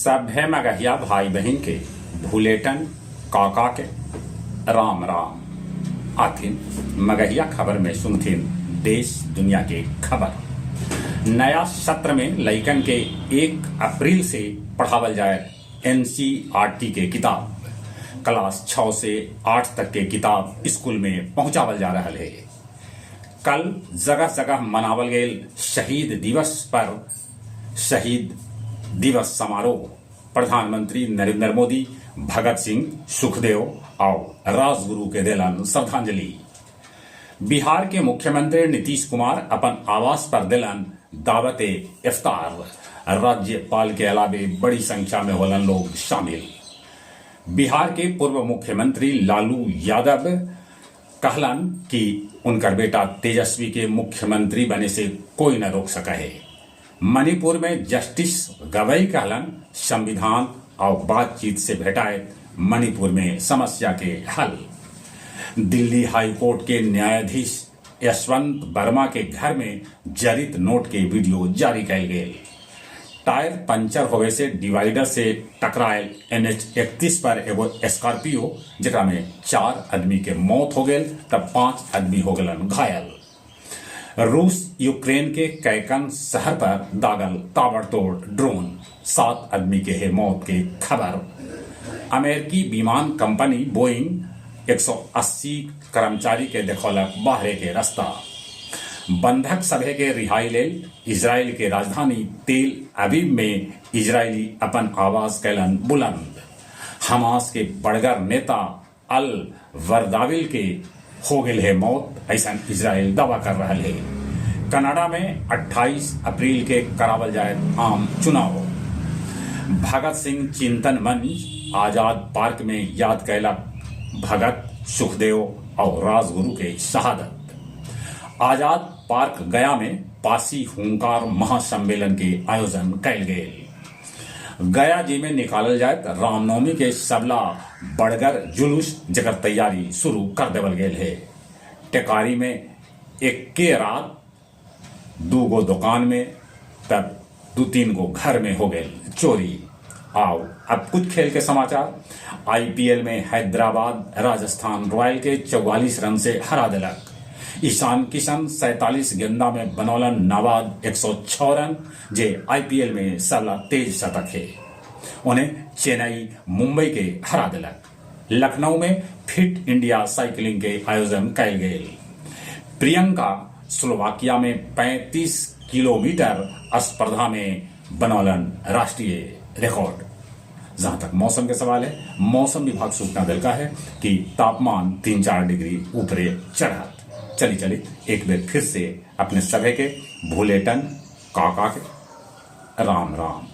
सभे मगहिया भाई बहिन के भुलेटन काका के राम राम। आथिन मगहिया खबर में सुनथिन देश दुनिया के खबर। नया सत्र में लइकन के 1 अप्रैल से पढ़ावल जायत एनसीईआरटी के किताब। क्लास 6 से 8 तक के किताब स्कूल में पहुंचावल जा रहल हे। कल जगह जगह मनावल गेल शहीद दिवस पर शहीद दिवस समारोह। प्रधानमंत्री नरेंद्र मोदी भगत सिंह, सुखदेव और राजगुरु के देलन श्रद्धांजलि। बिहार के मुख्यमंत्री नीतीश कुमार अपन आवास पर देलन दावते इफ्तार। राज्यपाल के अलावे बड़ी संख्या में होलन लोग शामिल। बिहार के पूर्व मुख्यमंत्री लालू यादव कहलन कि उनकर बेटा तेजस्वी के मुख्यमंत्री बने से कोई न रोक सका है। मणिपुर में जस्टिस गवई कहलन संविधान और बातचीत से भेटाए मणिपुर में समस्या के हल। दिल्ली हाईकोर्ट के न्यायाधीश यशवंत वर्मा के घर में जरित नोट के वीडियो जारी कयल गेल। टायर पंचर होवे से डिवाइडर से टकरायल NH 31 पर एगो स्कॉर्पियो, जेकरा में 4 आदमी के मौत हो गेल तब 5 आदमी हो गेलन घायल। रूस यूक्रेन के कैकन शहर पर दागल ताबड़तोड़ ड्रोन, 7 आदमी के है मौत के खबर। अमेरिकी विमान कंपनी बोइंग 180 कर्मचारी के देखौलक बाहरे के रास्ता। बंधक सभे के रिहाई लेल इजराइल के राजधानी तेल अवीव में इजरायली अपन आवाज कैलन बुलंद। हमास के बड़गर नेता अल वरदाविल के हो गेल है मौत, ऐसा इजराइल दावा कर रहा है। कनाडा में 28 अप्रैल के करावल जाए आम चुनाव। भगत सिंह चिंतन मंच आजाद पार्क में याद कैला भगत, सुखदेव और राजगुरु के शहादत। आजाद पार्क गया में पासी हुंकार महासम्मेलन के आयोजन कैल गेल। गया जी में निकालल जाए रामनवमी के सबला बड़गर जुलूस, जकर तैयारी शुरू कर देवल गेल है। टेकारी में एक रात 2 गो दुकान में तब 2-3 गो घर में हो गए चोरी। आओ अब कुछ खेल के समाचार। आईपीएल में हैदराबाद राजस्थान रॉयल के 44 रन से हरा दिलक। ईशान किशन 47 गेंदा में बनौलन नाबाद 106 रन, जे आईपीएल में सबला तेज शतक है। उन्हें चेन्नई मुंबई के हरा दिलक। लखनऊ में फिट इंडिया साइकिलिंग के आयोजन कैल गेल। प्रियंका स्लोवाकिया में 35 किलोमीटर स्पर्धा में बनौलन राष्ट्रीय रिकॉर्ड। जहां तक मौसम के सवाल है, मौसम विभाग सूचना दिलका है कि तापमान 3-4 डिग्री ऊपरे चढ़त। चली चली एक बार फिर से अपने सभे के भूलेटन काका के राम राम।